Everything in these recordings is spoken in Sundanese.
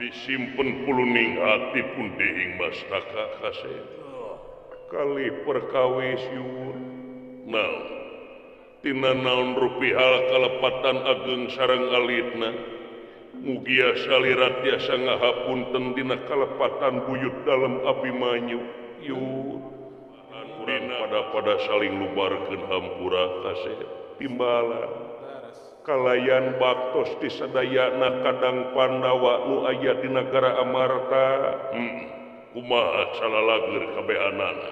Disimpen puluning hati pundihing mastaka kasep. Kali perkawis yun. Naon? Tina naon rupi hal kalepatan ageng sareng alitna. Mugia salirat tiasa ngahapunten dina kalepatan buyut dalem Abimanyu. Yun. Dina pada saling lubarkeun hampura kasep. Timbalan. Kalayan baktos di sadayana kadang Pandawa nu aya di nagara Amarta. Kumaha salalageur kabehanana.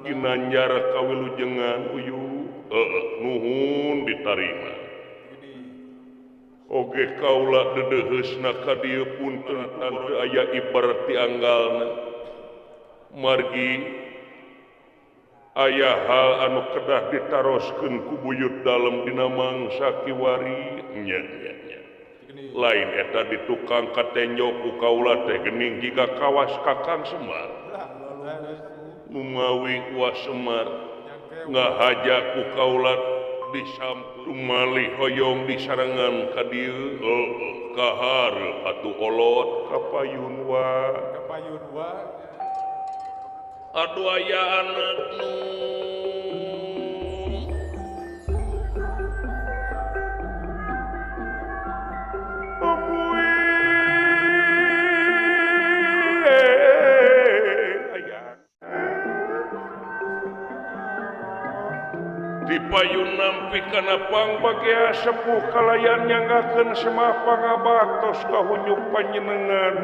Ginanjar kawilujengan uyu. Nuhun ditarima. Oge kaula dedeuheusna ka dieu punten teu aya ibarat tianggalna. Margi aya hal anu kedah ditaroskeun ku buyut dalem dina mangsa kiwari nya nya nya. Lain eta di tukang katenjo ku kaula teh geuning jiga kawas Kakang Semar. Numawi Wa Semar ngahaja ku kaula disampu malih hoyong disarengan ka dieu kahareup atuh olot ka payun wa. Ka payun wa. Aduh aya anak nu dipayun nampi kana pangbagea sepuh kalayan nyanggakeun semah pangabaktos kahunyuk panjenengan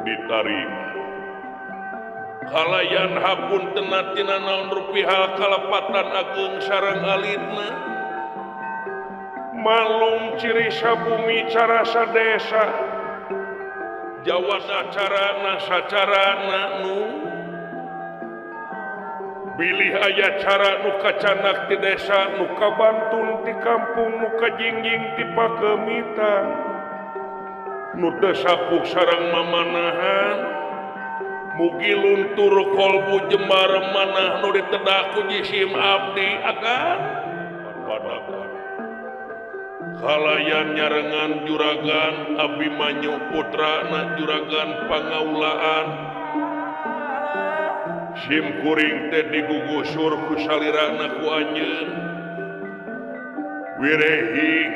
ditarima. Kalayan hapunten tina naon rupi hal kalepatan ageung sareng alitna. Malum ciri sabumi carasa desa. Jawasa carana sacarana nu bilih aya cara nu kacanak di desa, nu kabantun di kampung, nu kajingjing di pakemitan, nu teu sapuh sareng mamanahan. Mugi luntur kolbu jembar manah nu ditedak ku jisim abdi akan padakan. Kalayan nyarengan juragan Abimanyu putrana juragan pangaulaan. Sim kuring teh digugusur ku salirana ku anjeun. Wirehing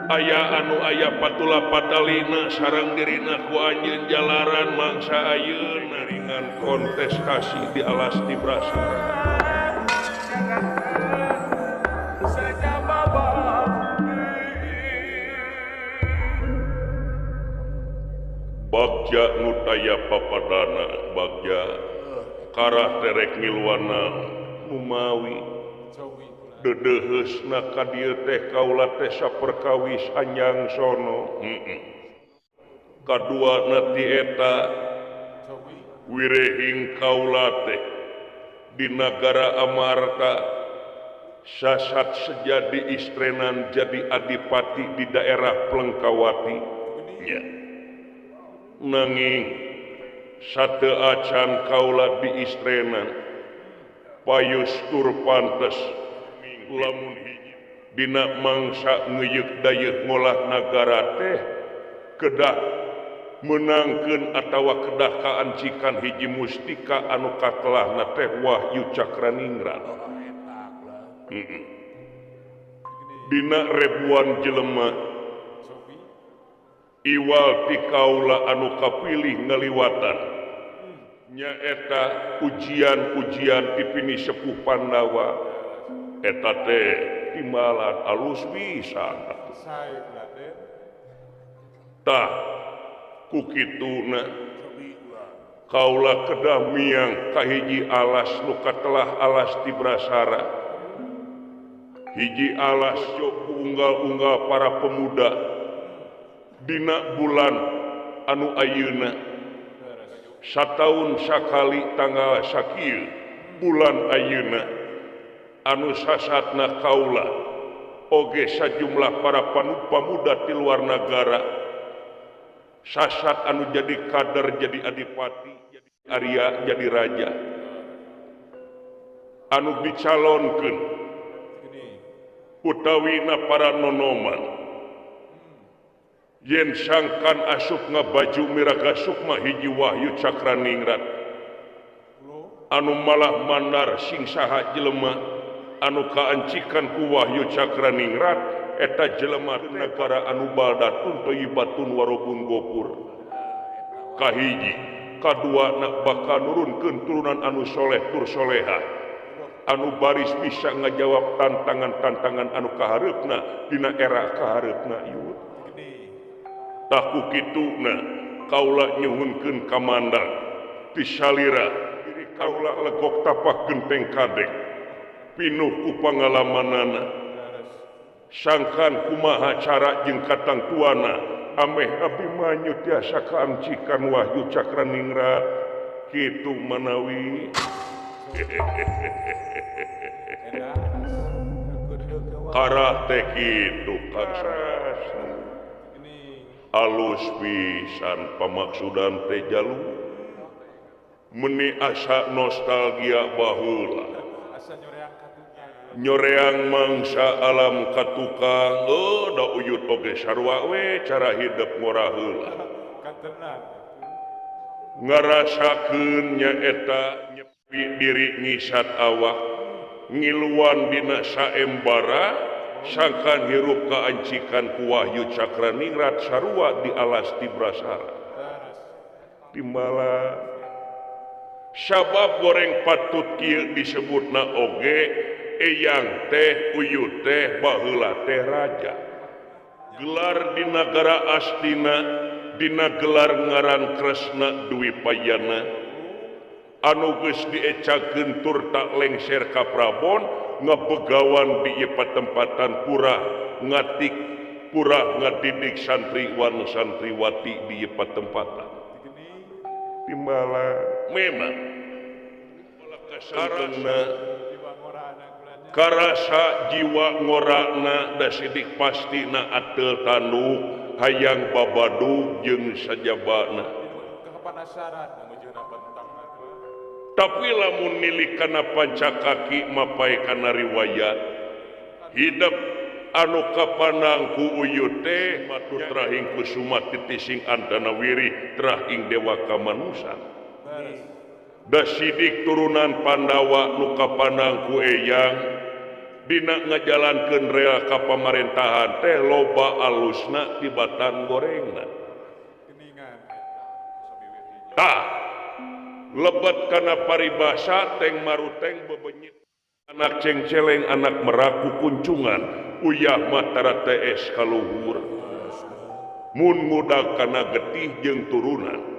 aya anu aya patula patalina sareng dirina ku anjeun jalaran mangsa ayeuna ringan kontestasi di alas di Brasara. Bagja nu taya papadana bagja karah terek ngiluana numawi dedeuheusna ka dieu teh kaula teh saperkawis anjang sono. Kaduana ti eta wirehing kaula teh di nagara Amarta sasat sejadi istrenan jadi adipati di daerah Plengkawati nya. Nanging sate acan kaula di istrenan payus tur pantes lamun hiji dina mangsa ngeuyeuk dayeuh ngolah nagara teh kedah menangkeun atawa kedah kaancikan hiji mustika anu katelahna teh Wahyu Cakraningrat. Dina ribuan jelema iwal ti kaula anu kapilih ngaliwatan nyaeta ujian-ujian tipini sepuh Pandawa eta teh timbalan alus pisan tah ku kituna kaula kedah miang ka hiji alas nu katelah alas ti Brasara hiji alas ku unggal-unggal para pemuda dina bulan anu ayeuna sataun sakali tanggal sakieu bulan ayeuna anu sasatna kaula oge sajumlah para pamuda ti luar nagara sasat anu jadi kader jadi adipati jadi arya jadi raja anu dicalonkeun utawina para nonoman Yen sangkan asup ngabaju miraga sukma hiji Wahyu Cakraningrat anu malah mandar sing saha jelema anu kaancikan ku Wahyu Cakraningrat eta jelema negara anu baldatun thayyibatun warobun gopur. Kahiji, kadua nak bakal nurunkeun turunan anu soleh tur soleha anu baris bisa ngajawab tantangan-tantangan anu kahareupna dina era kahareupna ieu. Taku kituna kaula nyuhunkeun kamandang ti salira diri kaula legok tapak genteng kadek pinuh ku pangalamanana sangkan kumaha cara jeung katangtuana ameh Abimanyu tiasa kaamcikan Wahyu Cakraningrat kitu manawi. Karah teh kitu karas alus pisan pamaksudan teh jalu meni asa nostalgia baheula nyoreang mangsa alam katukang da uyut oge sarua we cara hidup ngora heula ngarasakeun nyaeta nyepi diri ngisat awak ngiluan dina saembara sangkan hirup kaancikan ku Wahyu Cakraningrat sarua di alas Tibrasara timbala sabab goreng patut kieu disebutna oge eyang teh uyut teh baheula teh raja gelar di nagara Astina dina gelar ngaran Kresna Dwi Payana anu geus diecakeun tur tak lengser ka Prabon ngabegawan di ieu patempatan pura ngatik pura ngadidik santriwan santriwati di ieu patempatan timbala memang karasa jiwa ngorana da sidik pastina ateul tanduk hayang babadug jeung sajabana. Tapi lamun milik kana pancakaki mapai kana riwayat hidup anu kapanang ku uyut teh matur trahing kusuma titising antana wiri trahing dewa kamanusan. Da sidik turunan Pandawa nu kapanang ku eyang dina ngajalankeun rea ka pamarentahan teh loba alusna tibatan gorengna. Tah lebet kana paribasa teng maruteng bebenyit anak cengceleng anak meraku kuncungan uyah matara TS kaluhur mun ngudag kana getih jeung turunan.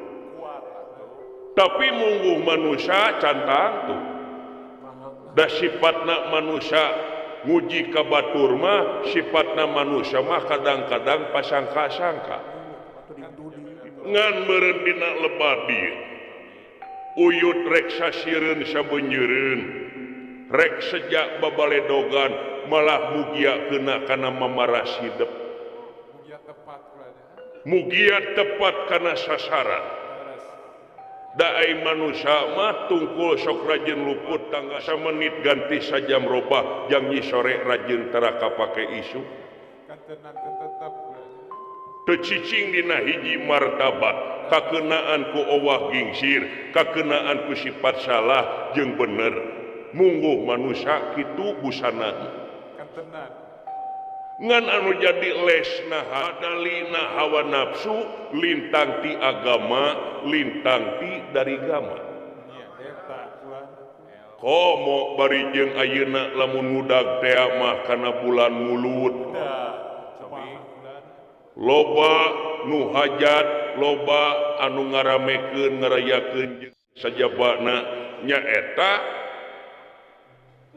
Tapi mungguh manusia cantang tuh da sifatna manusia nguji ka batur mah sifatna manusia mah kadang-kadang pasangka-sangka ngan meureun dina lebat dieu uyut rek sasireun sabeunyereun rek sejak babaledogan malah mugia kena kana mamaras hidep mugia tepat kana sasaran. Daai manusia mah tungkul sok rajin luput tangga samenit ganti sajam robah jam sore rajin tara kapake isu teu cicing dina hiji martabat kakenaan ku owah gingsir kakenaan ku sifat salah jeung bener mungguh manusia kitu busana ngan anu jadi lesna hadalina hawa nafsu lintang ti agama lintang ti dari gama komo bari jeung ayeuna lamun ngudag teh mah kana bulan Mulud loba nu hajat loba anu ngaramekeun ngarayakeun jeung sajabana nyaeta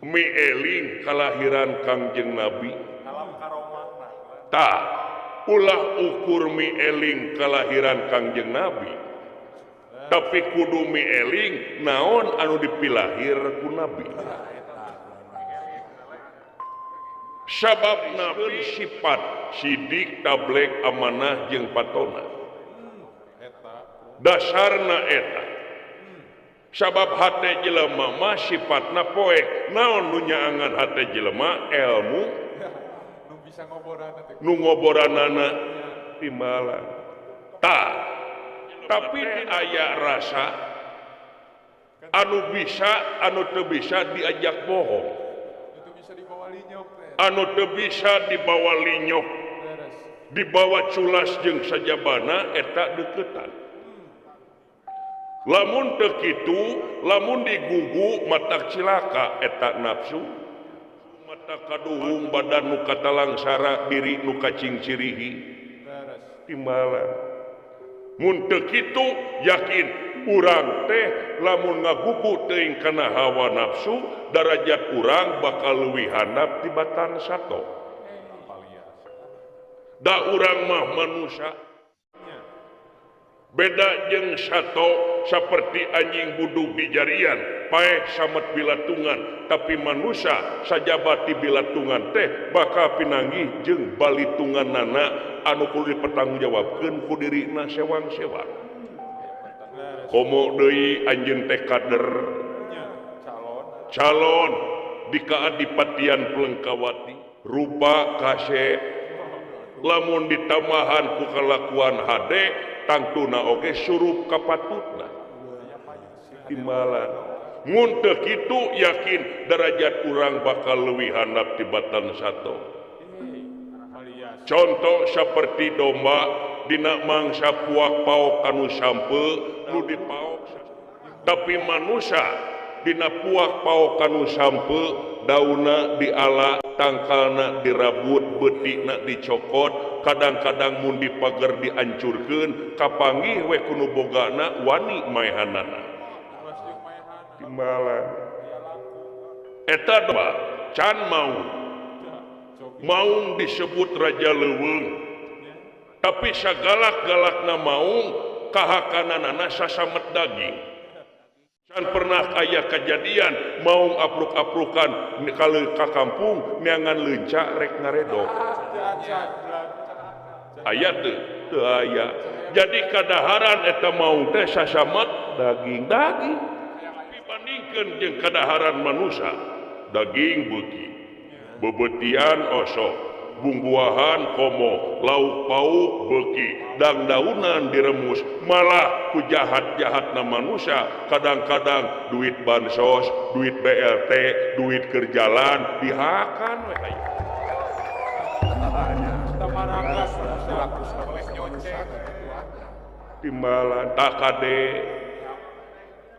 mieling kalahiran Kangjeng Nabi. Tah ulah ukur mieling kalahiran Kangjeng Nabi tapi kudu mieling naon anu dipilahir ku Nabi. Sabab Nabi sifat sidik tablek amanah jeung patona dasarna eta. Sabab hate jelema mah sifatna poek naon nu nyaangan hate jelema ilmu nu ngoboranana Timbalan tah tapi aya rasa anu bisa anu teu bisa diajak bohong, anu teu bisa dibawa linyok, dibawa culas jeung sajabana eta deukeutan. Lamun teu kitu, lamun digugu matak cilaka eta nafsu, mata kaduhung badan nu katalangsara diri nu kacingcirihi. Timbalan mun teu kitu yakin urang teh lamun ngagugu teuing kana hawa nafsu darajat urang bakal leuwih handap tibatan sato. Da urang mah manusia beda jeung sato seperti anjing budug di jarian paeh samet bilatungan, tapi manusia sajabati bilatungan teh bakal pinanggih jeung balitunganana anu kudu dipertanggungjawabkeun ku dirina sewang-sewang. Komo deui anjeun teh kader calon di kaadipatian Plengkawati rupa kasep lamun ditambahan ku kalakuan hade tangtuna oge surup kapatutna. Timbalan mun teu kitu yakin derajat urang bakal leuwih handap tibatan sato. Contoh seperti domba dina mangsa puak paok kanu sampe nu dipaok, tapi manusia dina puak paok kanu sampe dauna diala, tangkalna dirabut, beutikna dicokot, kadang-kadang mun dipager diancurkeun, kapanggih we kuno bogana wani maehanana. Timbalan eta domba can maung disebut raja leuweung, tapi sagalak-galakna maung kahakananana sasamet daging. Can pernah aya kejadian maung apruk-aprukan ka kampung neangan leunca rek ngaredok. Aya teu? Teu aya. Jadi kadaharan eta maung teh sasamet daging-daging. Dibandingkeun jeung kadaharan manusia, daging beuki, bebetian osok, bumbuahan komo, lauk pauk beuki, dangdaunan diremus, malah ku jahat-jahatna manusia kadang-kadang duit bansos, duit BLT, duit kerjalan dihakan we aya. Timbalan takade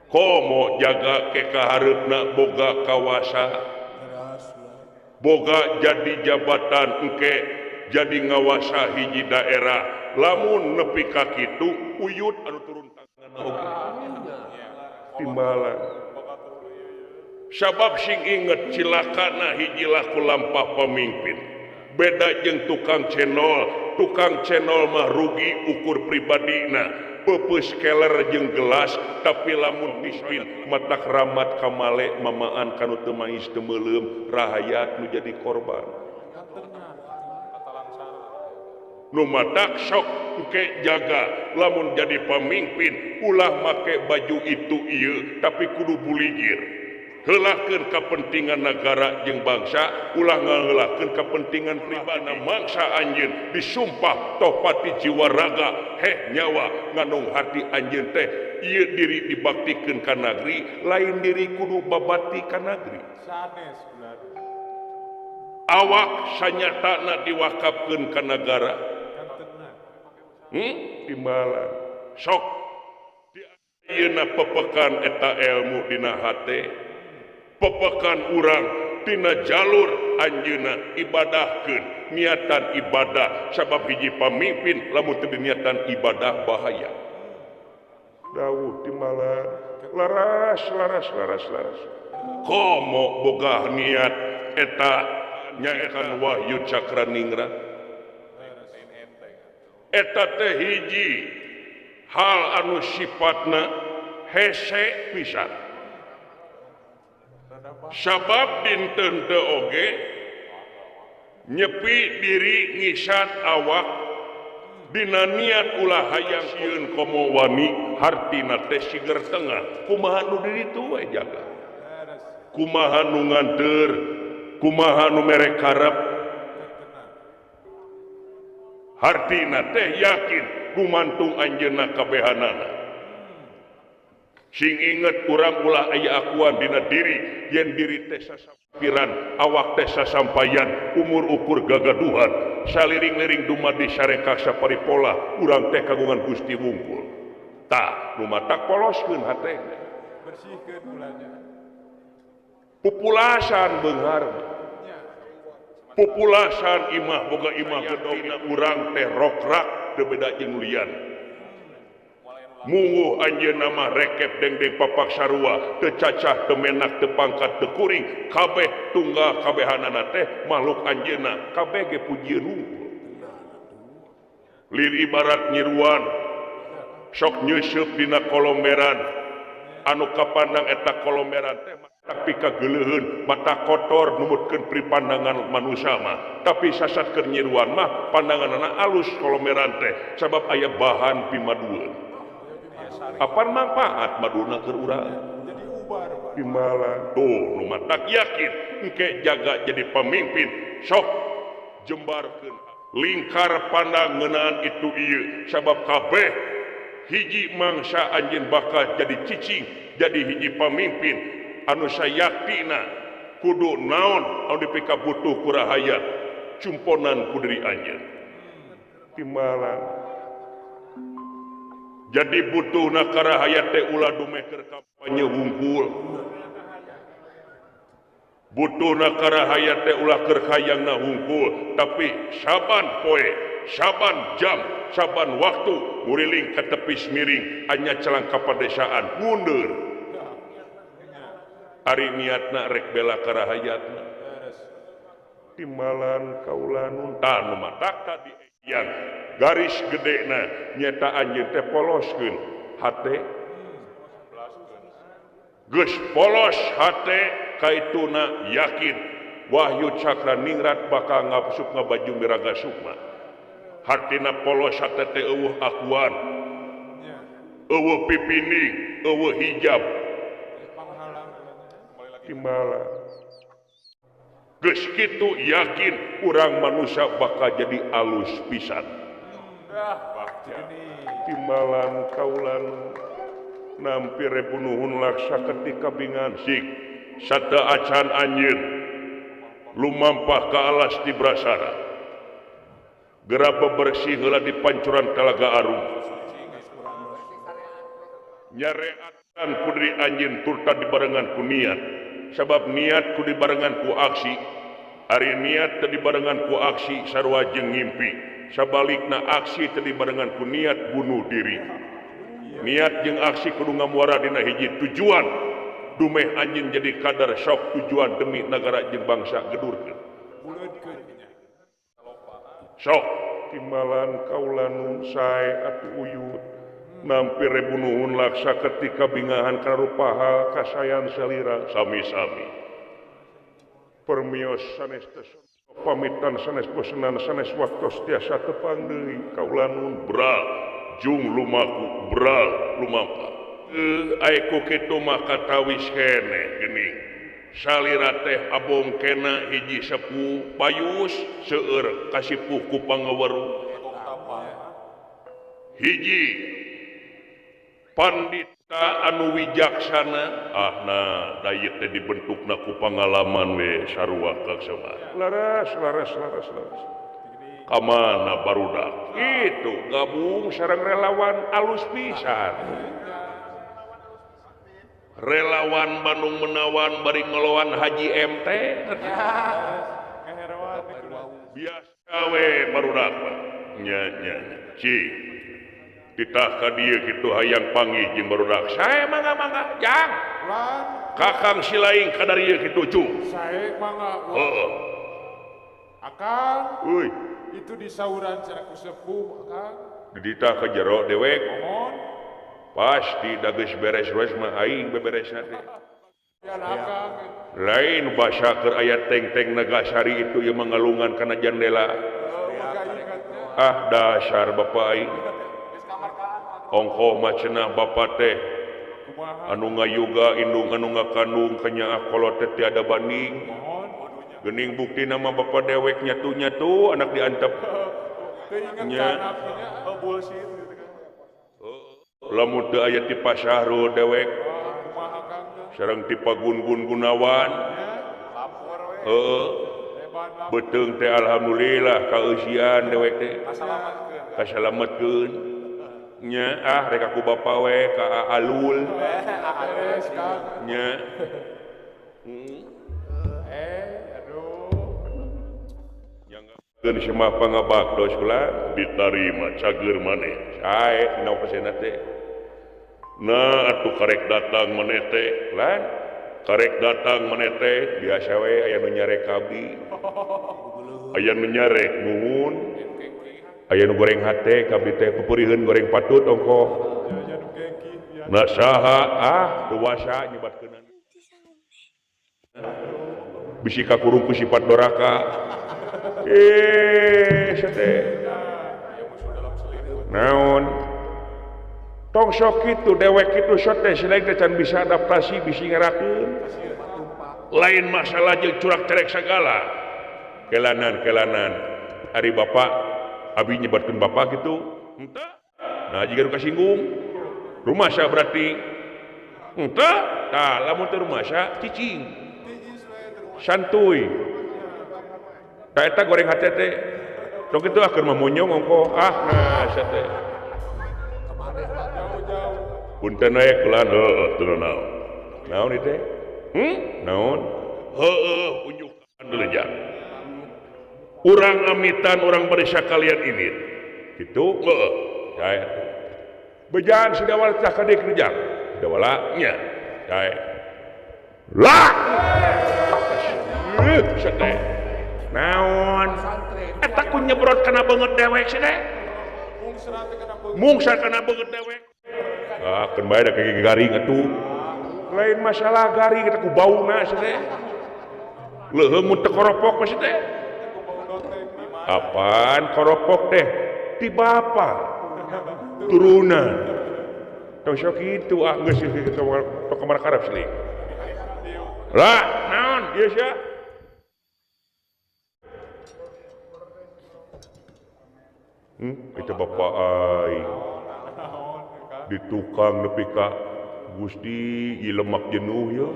komo jaga ke kahareupna boga kawasa, boga jadi jabatan engke jadi ngawasa hiji daerah, lamun nepi ka kitu uyut anu turun tangan oge. Timbalan sabab sing inget cilakana hiji laku lampah pamimpin beda jeung tukang cenol. Tukang cenol mah rugi ukur pribadina, peupeus keler jeung gelas, tapi lamun dispin matak ramat kamale mamaan kanu teu manis teu meuleum, rahayat nu jadi korban. Nu matak sok engke jaga lamun jadi pamimpin ulah make baju itu ieu tapi kudu buligir. Heulakeun kepentingan negara jeung bangsa, ulah ngaheulakeun kepentingan pribadi. Mangsa anjeun disumpah tohpati jiwa raga heh nyawa nganung hati anjeun teh ieu diri dibaktikeun ka nagri, lain diri kudu babati ka nagri. Awak sanyatana diwakafkeun ka nagara. Timbalan sok ayeuna pepekan eta ilmu dina hate, pepekan urang tina jalur anjeunna ibadahkeun niatan ibadah, sabab hiji pamimpin lamun teu diniatan ibadah bahaya. Dawuh timbalan laras laras laras laras komo boga niat eta nyaekan wahyu cakraningrat eta teh hiji hal anu sifatna hese pisan. Sabab dinten teu oge nyepi diri ngisat awak dina niat ulah hayang sieun komo wani hartina teh siger tengah. Kumaha nu diri tu we jaga, kumaha nu nganteur, kumaha nu mere karep. Hartina teh yakin gumantung anjeunna kabehanana. Sing inget urang ulah aya akuan dina diri yen diri teh sasampiran awak teh sasampayan umur ukur gagaduhan saliring-liring dumadi sareka saparipola urang teh kagungan Gusti wungkul. Tah nu matak poloskeun hate bersihkeun ulahnya. Pupulasan beunghar. Pupulasan imah boga imah gedongna urang teh rokrak teu beda jeung lian. Mungguh anjeunna mah rekep dengdeng papak sarua teu cacah teu menak teu pangkat teu kuring kabeh tunggal kabehanana teh makhluk anjeunna kabeh ge pujieun wungkul. Lir ibarat nyiruan sok nyeuseub dina kolomberan anu kapandang eta kolomberan teh tapi kageleuheun mata kotor numutkeun pripandangan manusia mah tapi sasat keur nyiruan mah pandanganna alus kolomberan teh sabab aya bahan pimadueun. Apan manfaat maduna keur urang jadi ubar timbalan tuh nu matak yakin engke jaga jadi pemimpin sok jembarkeun lingkar pandang ngeunaan itu ieu sabab kabeh hiji mangsa anjeun bakal jadi cicing jadi hiji pamimpin anu sayaktina kudu naon anu dipika butuh ku rahayat cumponan ku diri anjeun timbalan jadi butuhna ka rahayat teh ulah dumeh keur kampanye wungkul butuhna ka rahayat teh ulah keur hayangna wungkul tapi saban poe saban jam saban waktu nguriling ka tepis miring anya celang ka padesaan mundur ari niatna rek bela ka rahayatna timbalan kaula nun tah nu matak tadi yang garis gedena nyata anjeun teh poloskeun hate geus polos hate kaituna yakin Wahyu Cakra Ningrat bakal ngabsuk ngabaju miraga sukma. Hartina polos hate teh eueuh akuan eueuh pipini eueuh hijab timbalan geus kitu yakin urang manusia bakal jadi alus pisan. Timbalan kaulan nampi rebunuhun laksa ketika bingan sik sate acan anjeun lumampah ka alas di Brasara gera bebersih heula di pancuran Talaga Arum nyareatan ku diri anjeun turta dibarengan ku niat sabab niat ku dibarengan ku aksi ari niat teu dibarengan ku aksi sarua jeung ngimpi sabalikna aksi teu dibarengan ku niat bunuh diri niat jeung aksi kudu ngamuara dina hiji tujuan dumeh anjeun jadi kadar sok tujuan demi nagara jeung bangsa gedurkeun sok timbalan kaula nun sae atuh uyut nampi rebunuhun laksa ketika bingahan kana rupaha kasayan salira sami-sami permios sanes pamitan sanes bosenan sanes waktos tiasa tepang deui kaula nun bral jung lumaku bral lumampa ai ku kitu mah katawis keneh geuning salira teh abong kena hiji sepuh payus seueur kasipuh ku pangaweru hiji pandita anu wijaksana ah nah dayet teh dibentukna ku pangalaman we sarua kaksama laras laras laras laras kamana barudak itu gabung sareng relawan alus pisan relawan Bandung Menawan bari ngeloan Haji MT biasa we barudak nya nya ci titah ka dieu kitu hayang panggih jeung barudak sae mangga mangga jang kakang silaing ka dari ieu kitu cu sae mangga heeh akang euy itu disauran cara ku sepuh akang dititah ka jero dewek mohon pasti da geus beres-beres mah aing beberesna teh lain basa keur aya teng-teng Nagasari itu ieu mangalungan kana jandela ah dasar bapak aing ongkoh mah cenah bapak teh anu ngayuga indung anu ngakandung kanyaah kolot teh tiada banding geuning buktina mah bapak dewek nyatu-nyatu anak diantep Nya. Lamun teu aya ti Pak Syahrul dewek sareng ti Pak Gun-Gun Gunawan. Heeh. Beuteung teh alhamdulillah kaeusian dewek teh. Kasalametkeun. Nya ah rek aku bapa we ka Alul. Nya. Aduh. Semah pangabaktos kula ditarima cager maneh. Sae dina pasena teh. Nah atuh karek datang maneh teh, lan karek datang maneh teh biasa we aya nu nyarek kabi. Aya nu nyarek muhun. Aya nu goreng hate kabi teh peperiheun goreng patut ongkoh. Nah saha ah teu wasa nyebatkeun. Bisi kakurung ku sifat doraka. Sete. Naon? Tong sok kitu dewek kitu sote selain teh can bisa adaptasi bisi ngerakeun. Lain masalah jeung curak cerek sagala. Kelanan-kelanan. Ari bapak abi nyebatkeun bapak kitu. Henteu. Nah jiga nu kasinggung. Rumasa berarti. Henteu. Tah lamun teu rumasa cicing. Santuy. Tah eta goreng hate teh. Tong kitu ah keur mah monyong ongkoh. Ah nah sia teh. Punten we kula heueuh teu naon. Naon ieu teh? Naon? Heueuh unjukan deui jang. Urang amitan urang bari sakalian ini. Kitu heueuh. Sae. Bejaan sidawala tah ka deui jang. Sidawala nya. Sae. Lah. Sia teh. Naon? Eta ku nyebrot kana beungeut dewek sia teh. Mungsa kana beungeut dewek. Ah, keun bae da kaki garing atuh. Lain masalah garing eta ku bauna sia teh. Leuheung mun teu koropok mah sia teh. Apaan koropok teh? Ti bapa. Turunan. Tong sok kitu ah geus kitu tong kamar karep seling. Lah, naon ieu sia? Itu bapak aing di tukang nepi ka Gusti ieu lemak jenuh ya.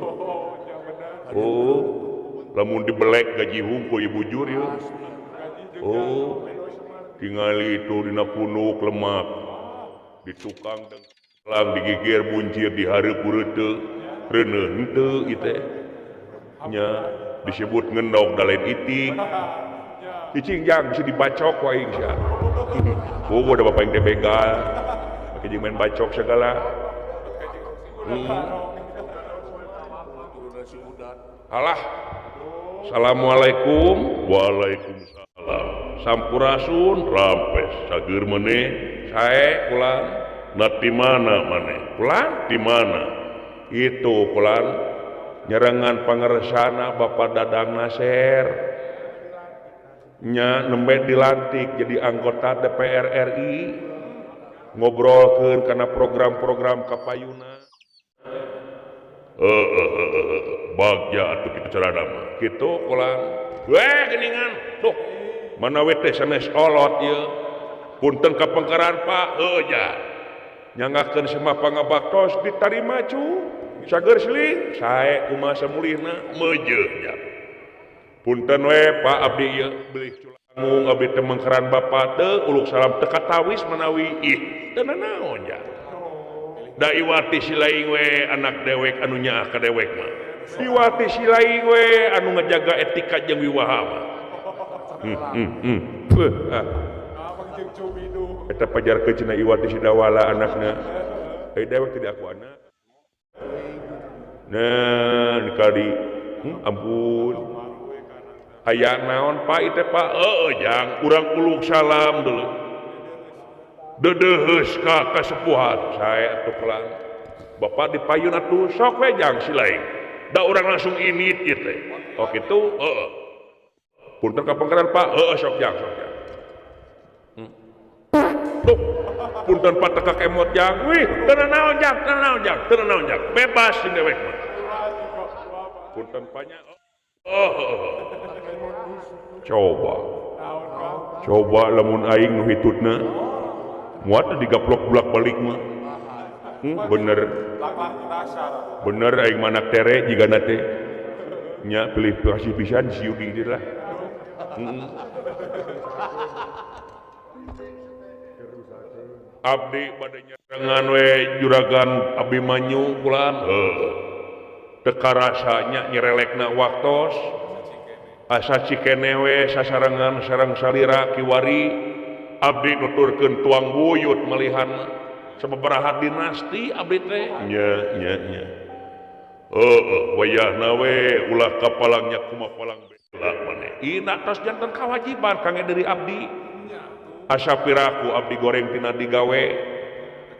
Oh, lamun dibelek gaji hungkul ieu bujur ya. Oh, tingali itu dina punuk lemak di tukang lang digigir buncir di hareup bureuteuh reuneuh henteu ieu teh. Nya disebut ngendog da lain itik. Cicing jang bisa dibacok ku aing sia. Oh, udah bapak yang teh begal. Pake jeung main bacok segala. Alah. Assalamualaikum. Waalaikumsalam. Sampurasun rampes sageur meneh. Sae pulang. Na ti mana maneh? Pulang ti mana? Itu pulang nyerengan pangersana Bapak Dadang Naser. Nya nembe dilantik jadi anggota DPR RI ngobrolkeun kana program-program kapayuna. Bagja atuh kitu carana mah. Kitu ulang. Weh geuningan. Duh, mana we teh sanes olot ieu. Punten ka pengkaran Pak, heuh ja. Nyanggakeun semah pangabaktos ditarima cu. Sageur seling, sae kumaha samulihna meujeuh ja. Punten we Pak abdi ieu beli culangung abdi teh mengkeran bapa teu uluk salam teu katawis manawi ih teu nanaon ja. Da iwati silaing we anak dewek anu nyaah ka dewek mah. Iwati silaing we anu ngajaga etika jeung wiwaha mah. Eta pajarkeun cenah iwati sidawala anakna. Ai dewek tidak aku anak. Nah dikali ampun. Aya naon Pak ieu teh Pak? Heueuh jang urang uluk salam deuleu. Dedeuheus ka kasepuhan sae atuh kelang. Bapak dipayun atuh sok we jang silaing. Da urang langsung init ieu teh. Oh kitu heueuh. Punten ka pangkaran Pak? Heueuh sok jang sok jang. Duh, punten Pak teu kakemot jang. Wih, teu naon jang, teu naon jang, teu naon jang. Bebas sing dewek mah. Punten Pak nya. Oh, coba. Coba lamun aing nu hitutna muat digaplok bolak-balik mah. Bener. Bener aing manak tere jigana teh. Nya pilih kasih pisan si Yudi teh lah. Abdi bade nyarengan we juragan Abimanyu kulan. Heuh. Teu karasanya nyerelekna waktos. Asa cikene we sasarengan sareng salira kiwari abdi nuturkeun tuang buyut malihan sababaraha dinasti abdi teh nya nya nya heuh wayahna we ulah kapalangnya kumaha palang bela maneh ina tos janten kawajiban kangge diri abdi asa piraku abdi goreng tina digawe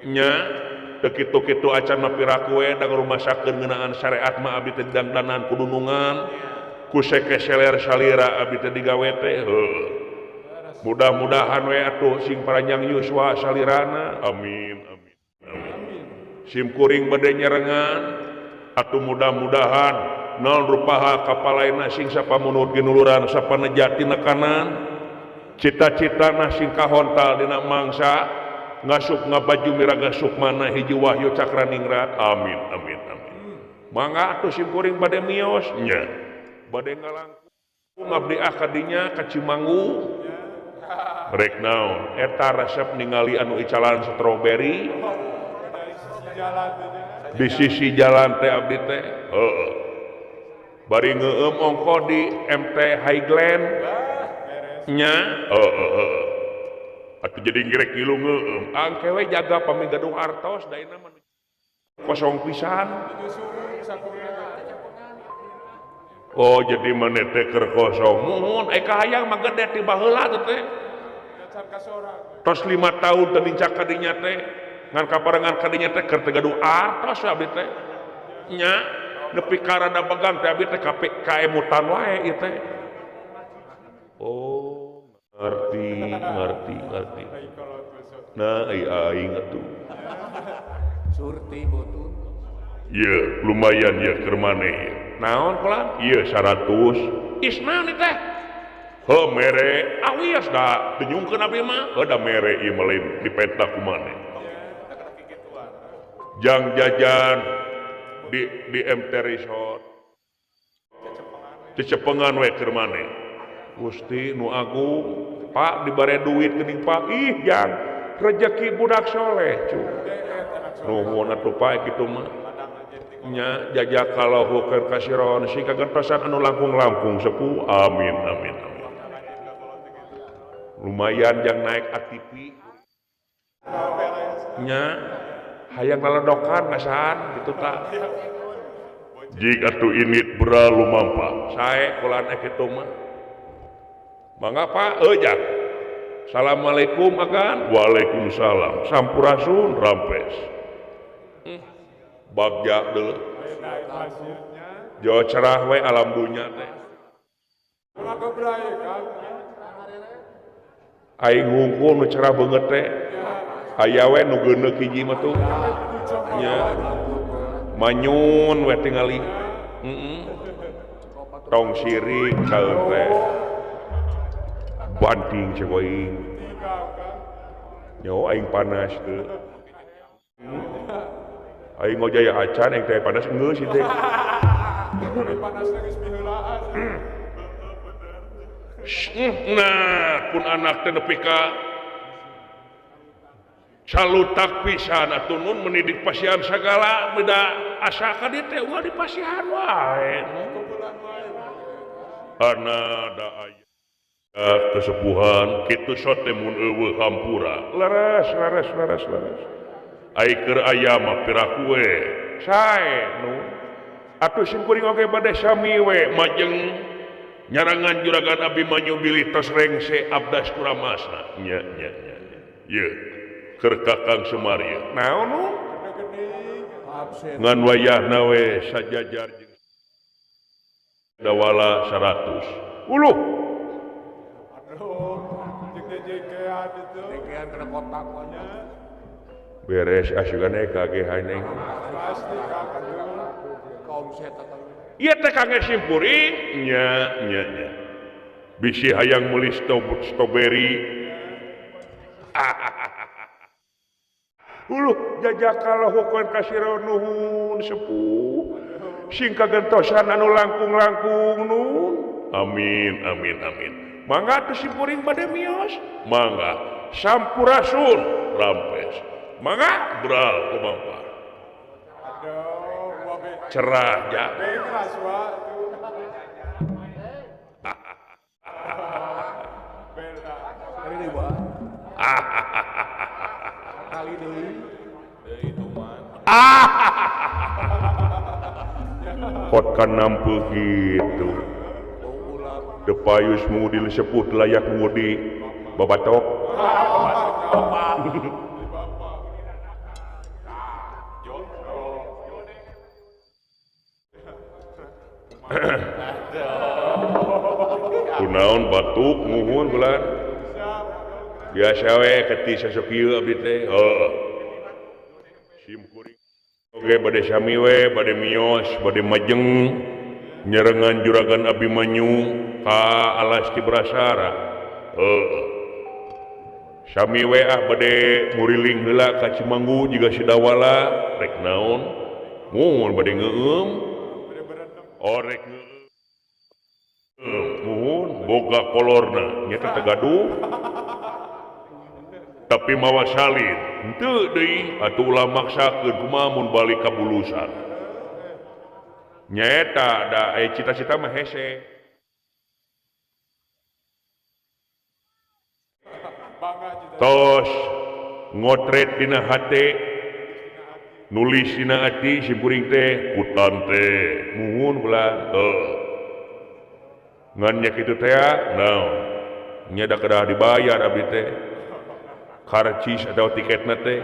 nya teu kitu-kitu acan mah piraku we da ngarumasakeun ngeunaan syariat mah abdi teh dangdanan kudunungan ku sekeseler salira abdi teh digawe teh heuh. Mudah-mudahan we atuh sing paranjang yuswa salirana amin amin amin. Sim kuring bade nyarengan atuh mudah-mudahan naon rupaha kapalaina sing sapamunut ginuluran sapanejati nekanan cita-citana sing kahontal dina mangsa ngasup ngabaju miraga sukmana hiji wahyu cakraningrat amin amin amin. Mangga atuh sim kuring bade mios nya bade ngalangkung abdi ah kadinya ka Cimanggu rek naon eta resep ningali anu icalan stroberi di sisi jalan teh abdi teh heuh bari ngeueum ongko di MT Highland nya heuh atuh jadi ngerek ngilu ngeueum angke we jaga pamigaduh artos daina mah kosong pisan. Oh jadi maneh teh keur kosong muhun eka hayang mah gede ti baheula teh tos 5 tahun teu nincak ka dinya teh ngan kaparengan ka dinya teh keur teu gaduh artos abdi teh nya nepi ka rada begang teh abdi teh kaemutan wae ieu teh. Oh ngerti ngerti ngerti nah ai aing atuh surti butut ieu lumayan ieu keur maneh ieu. Naon kulan? Ieu 100. Is naon ieu teh? Heuh mere. Ah wios da teu nyungkeun abdi mah. Heuh da mere ieu mah lain dipenta ku maneh. Jang jajan di MT Resort. Cecepengan we keur maneh. Gusti nu agung, Pak dibare duit geuning Pak. Ih jang rejeki budak soleh cu. Nuhun atuh Pak kitu mah. Nya jajakallahu khair kasiron sing kagentosan anu langkung-langkung sepuh amin amin amin. Lumayan jang naik ATV nya hayang laledokan ngasaan kitu ta. Jik atuh init bera lumampa sae kulan kitu mah. Mangga Pak euy jang. Assalamualaikum agan. Waalaikumsalam. Sampurasun rampes. Bagja deuleu. Jawa cerah we alam dunya teh. Aing hungkul nu cerah beungeut teh. Aya we nu geuneuk hiji mah tuh. Nya. Manyun we tingali. Heeh. Tong sirik saeur teh. Banting cek aing. Nyawa aing panas teu. Aing ngojaya acan aing teh panas geus ieu teh. Panasna geus miheulaan. Nah, pun anak teh nepi ka salutak pisan atuh nun mendidik pasihan sagala beda asa ka dieu teh ulah dipasihan wae. Ana da aya kesepuhan kitu sote mun eueuh hampura. Leres leres leres leres. Ai keur aya mah piraku we sae nu atuh sim kuring oge bade sami we majeng nyarangan juragan Abimanyu bilih tos rengse abdas kuramasna nya nya nya ieu keur Kakang Semar ieu naon nu ngan wayahna we sajajar jeung dawala 100 uluh aduh jeung jejekean itu jejekean kana kotak nya beres asugan EKG haineng pasti Kang kaum setan ieu teh kangge simpuring nya nya nya Bisi hayang meuli strawberry. Uluh jajakaloh ka sira nuhun sepuh. Sing kagentosan anu langkung-langkung nun. Amin amin amin. Mangga teu simpuring bade mios. Mangga sampurasun rampes. Mangga bral kumaha. Cerah ja. Kali deui deui tuman. Kot kan nampu kitu. Teu payus mudi sepuh layak mudi babatok. Kunaon batuk muhun bulan. Biasa we keti sasok ieu abdi teh. Heeh. Sim kuring oge bade sami we, bade mios, bade majeng nyerengan juragan Abimanyu ka alas Cibrasara. Heeh. Sami we ah bade muriling heula ka Cimanggu jiga Sidawala rek naon? Muhun bade ngeueum. Oh rek ngeueum. Muhun boga kolorna nya teh gaduh. Tapi mawa salin henteu deui atuh ulah maksakeun kumaha mun balik ka bulusan. Nyaeta da aya cita-cita mah hese. Tos ngotret dina hate nulis dina ati si kuring teh kutan teh muhun ulah heuh. Ngan nya kitu teh naon nya da kedah dibayar abdi teh. Karcis atau tiketna teh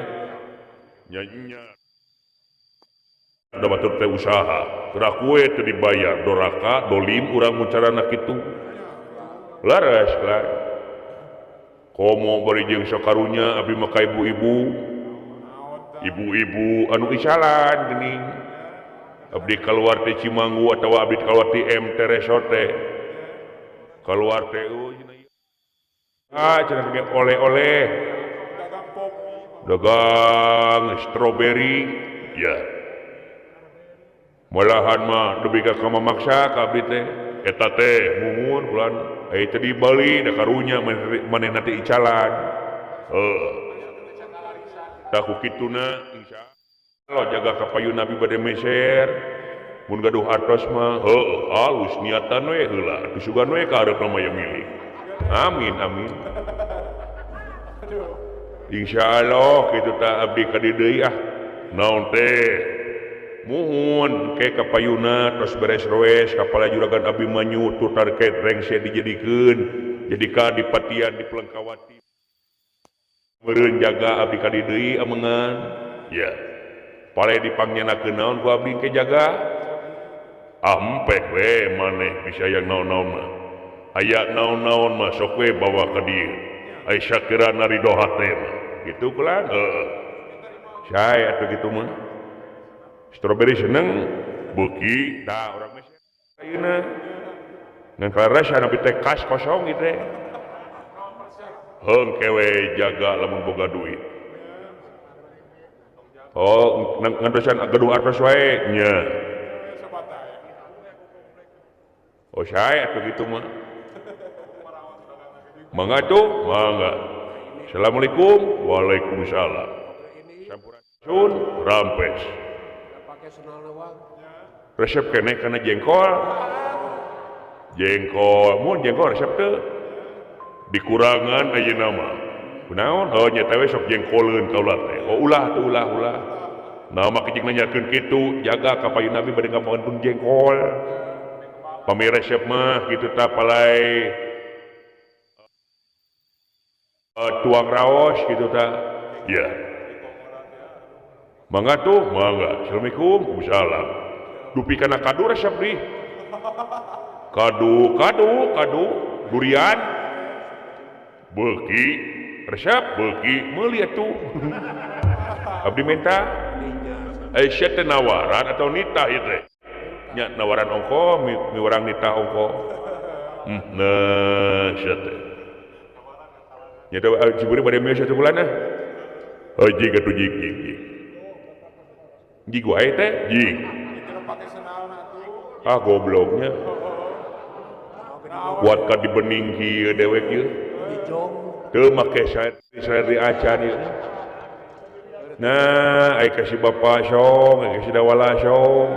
nya da batur teh usaha geura kue teu dibayar doraka dolim urang mucarana kitu laras lah komo bari jeung sakarunya abdi mah ka ibu-ibu ibu-ibu anu isalan geuning abdi kaluar teh Cimanggu atawa abdi kaluar ti MT Resort teh kaluar teh ah cenah ge oleh-oleh dagang stroberi ya malahan mah dupi ka memaksa ka abdi teh eta teh muhun bulan aya teh di Bali da karunya manehna teh icalan heuh tah ku kituna insyaallah jaga ka payun Nabi bade meser mun gaduh artos mah heuh alus niatan we heula atuh sugan we ka hareupna mah milik amin amin. Insyaallah kitu ta abdi ka di deui ah naon teh muhun ke ka payuna tos beres roes kapala juragan Abimanyu tur tarket rengse dijadikeun jadi ka dipatian di Pelengkawati meureun jaga abdi ka di deui amengan ya pale dipangnyenakeun naon ku abdi ke jaga ampeh we maneh bisa yang naon-naon mah aya naon-naon mah sok we bawa ka dieu Aisyah kira narido hate mah gitu kulan heeh saya atuh kitu mah strawberry seneng beuki da urang mah ayeuna ngan kalares anu teh kas kosong ieu teh heung kewe jaga lamun boga duit oh ngantosan gaduh artos wae nya oh saya atuh kitu mah mangga tuh mangga. Assalamualaikum. Waalaikumsalam. Sampurasun rampes. Resep keneh kana jengkol. Jengkol mun jengkol resep teu dikurangan ayeuna mah. Kunaon? Oh nya teh we sok jengkoleun kaula teh. Oh ulah teu ulah ulah. Nah mah kijing nanyakeun kitu jaga ka payun Nabi bade ngamongan jengkol. Pami resep mah kitu tah palai tuang raos gitu ta ya mangga tuh mangga. Assalamualaikum. Salam dupi kana kadu resep di kadu kadu kadu durian beuki resep beuki meuli atuh abdi minta Aisyah teh nawaran atau nita ieu teh nya nawaran ongko miurang nita ongko Nah sia teh nya teh ciburi bade mios satu bulan ah oh jig atuh jig jig jig jig wae teh jig ah gobloknya kuat ka dibening kieu dewek ieu teu make saer di acan ieu. Nah ai ka si bapa song ai ka si dawala song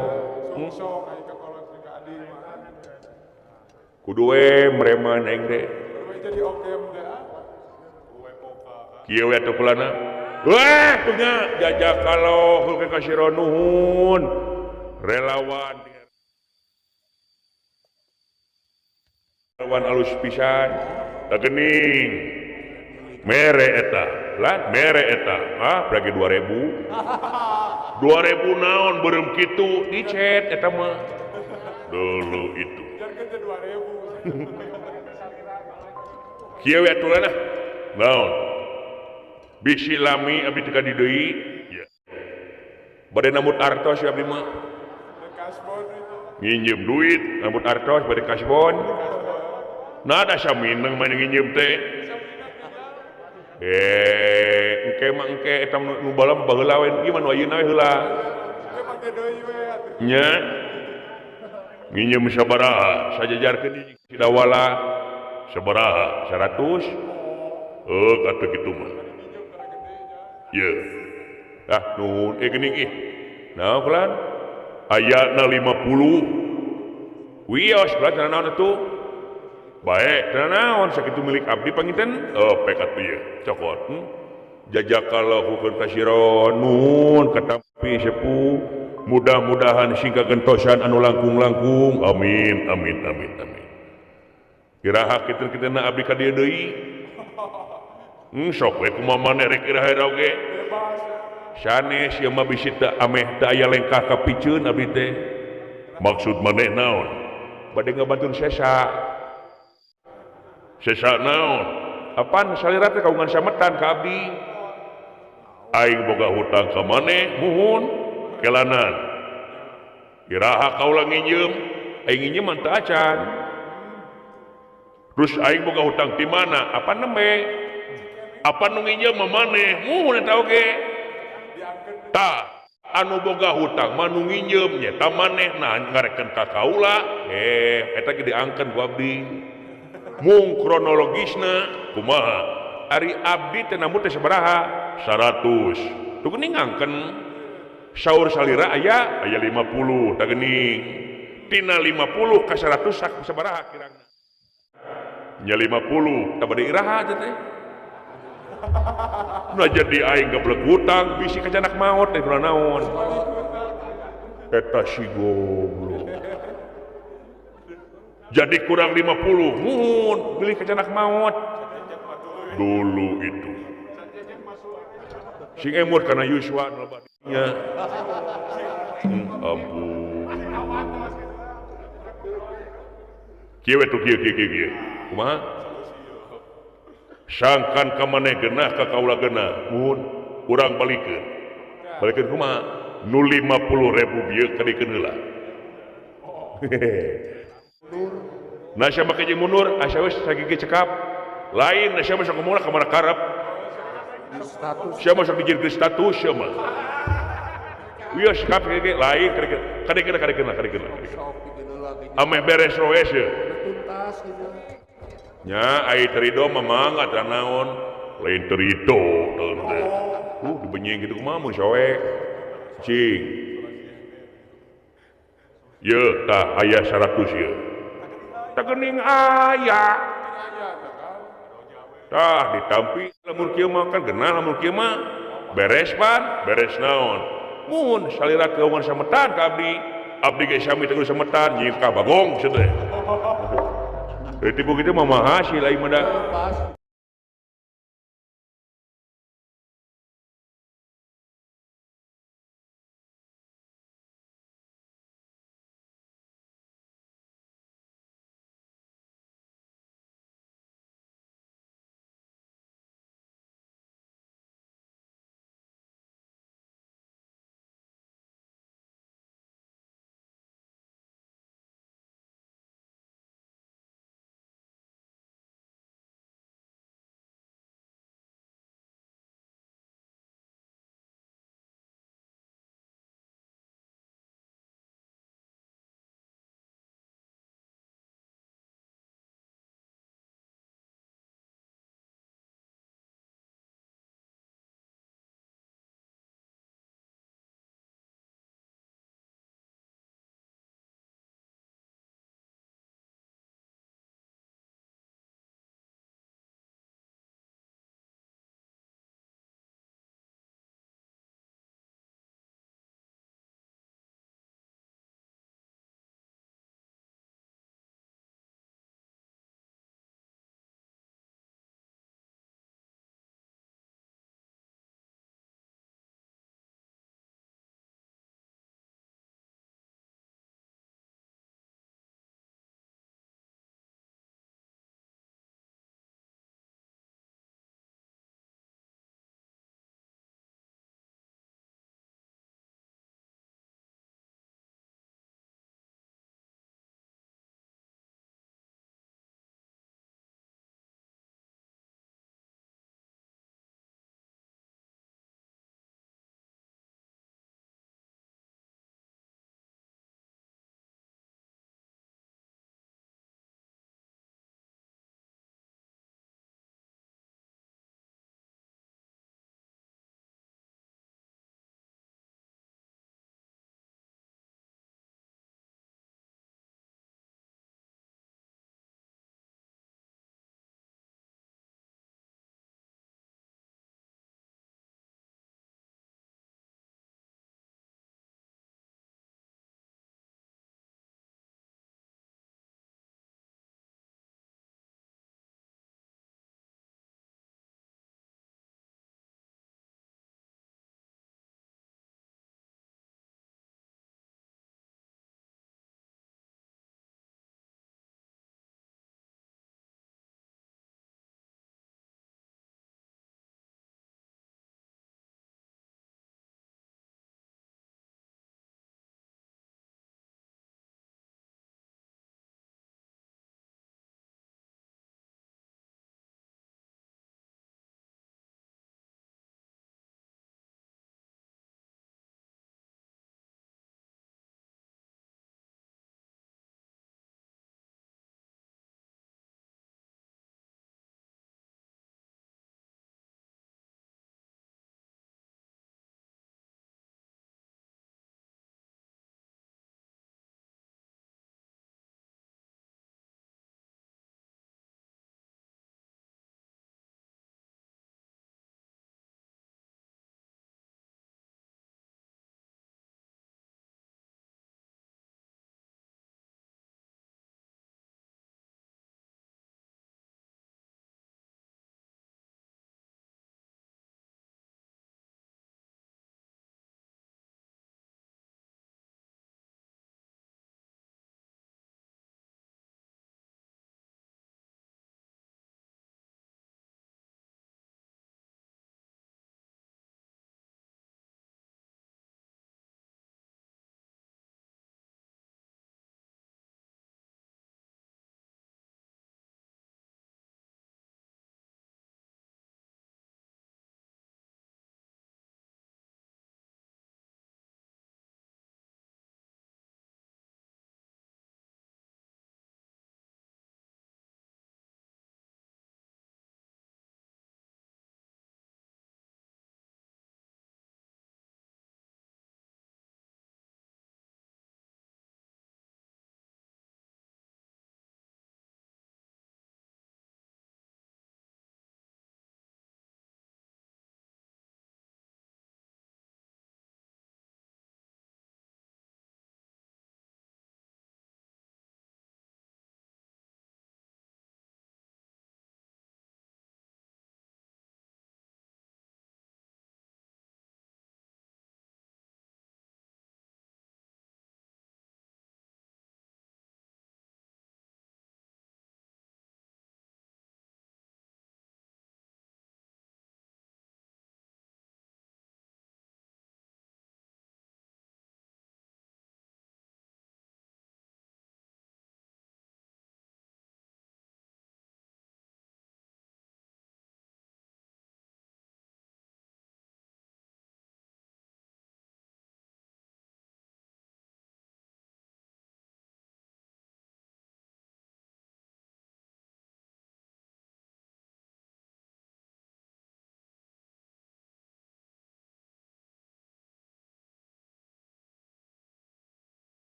kudu we mereman aing teh kieu we atuh kulana wah punya jajak kalau ke kasiro nuhun relawan relawan alus pisan tah geuning mere eta lah mere eta ah lagi 2000 2000 naon beureum kitu dicet eta mah dulu itu 2000 kieu we atuh lah naon bisi lami abdi teu ka di deui bade nambut artos abdi mah nginjem duit nambut artos bade kasbon nah da samineng mah nginjem teh engke mah engke eta nu balam baheula we ieu mah nu ayeuna we heula nya nginjem sabaraha sajajarkeun di dawala sabaraha 100 heuh katuh kitu mah ye ah nuhun geuning ih naon pelan ayana 50 wios pelan cenah naon atuh bae cenah naon sakitu milik abdi panginten oh pek atuh ieu cokot jajakalahu hukeun kasiro nuhun katampi sepuh mudah-mudahan sing kagentosan anu langkung-langkung amin amin amin amin iraha kitu-kituna abdi ka dieu deui sok we kumaha maneh rek iraha oge sanes ieu mah bisi teu ameh teu aya lengkah ka piceun abdi teh maksud maneh naon bade ngabantun sesa sesa naon apaan salira teh kagungan sametan ka abdi aing boga hutang ka maneh muhun kelanan iraha kaula nginjem aing nginjem mah teu acan terus aing boga hutang ti mana apa nembe apa nu nginjem mah maneh muhun eta oge tah anu boga hutang mah nu nginjem nya ta maneh nah ngareken ka kaula eta ge diangkeun ku abdi mung kronologisna kumaha ari abdi teh nambut teh sabaraha 100 tuh geuning ngangkeun saur salira aya aya 50 tah geuning tina 50 ka 100 sabaraha kirangna nya 50 tah bade iraha teh nah jadi aing geblek hutang bisi kacanak maot teh naon eta si goblok jadi kurang 50 muhun beli kacanak maot dulu itu sing emut kana Yuswa nu lebadnya ampun kieu we tuh kieu kieu kieu kumaha sangkan ka maneh genah ka kaula genah muhun urang balikeun balikeun kumaha nu 50.000 bieu kadikeun heula nah sia make jeung mundur asa geus sagigi cekap lain sia mah sok ngomongna ka mana karep sia mah sok dijieunkeun status sia mah wios cekap ge lain kadikeun kadikeun kadikeun ameh beres roes ye nya ai terido mah mangga teh naon lain terido teh dibenyeng kitu kumaha mun soek cing ye tah aya 100 ye tah geuning aya tah ditampi lamun kieu mah kan genah lamun kieu mah beres pan beres naon mun salira kaungan sametan ka abdi abdi ge sami teh sametan nyieun ka bagong cenah teh. Tipu kitu mah maha sih lain mah da.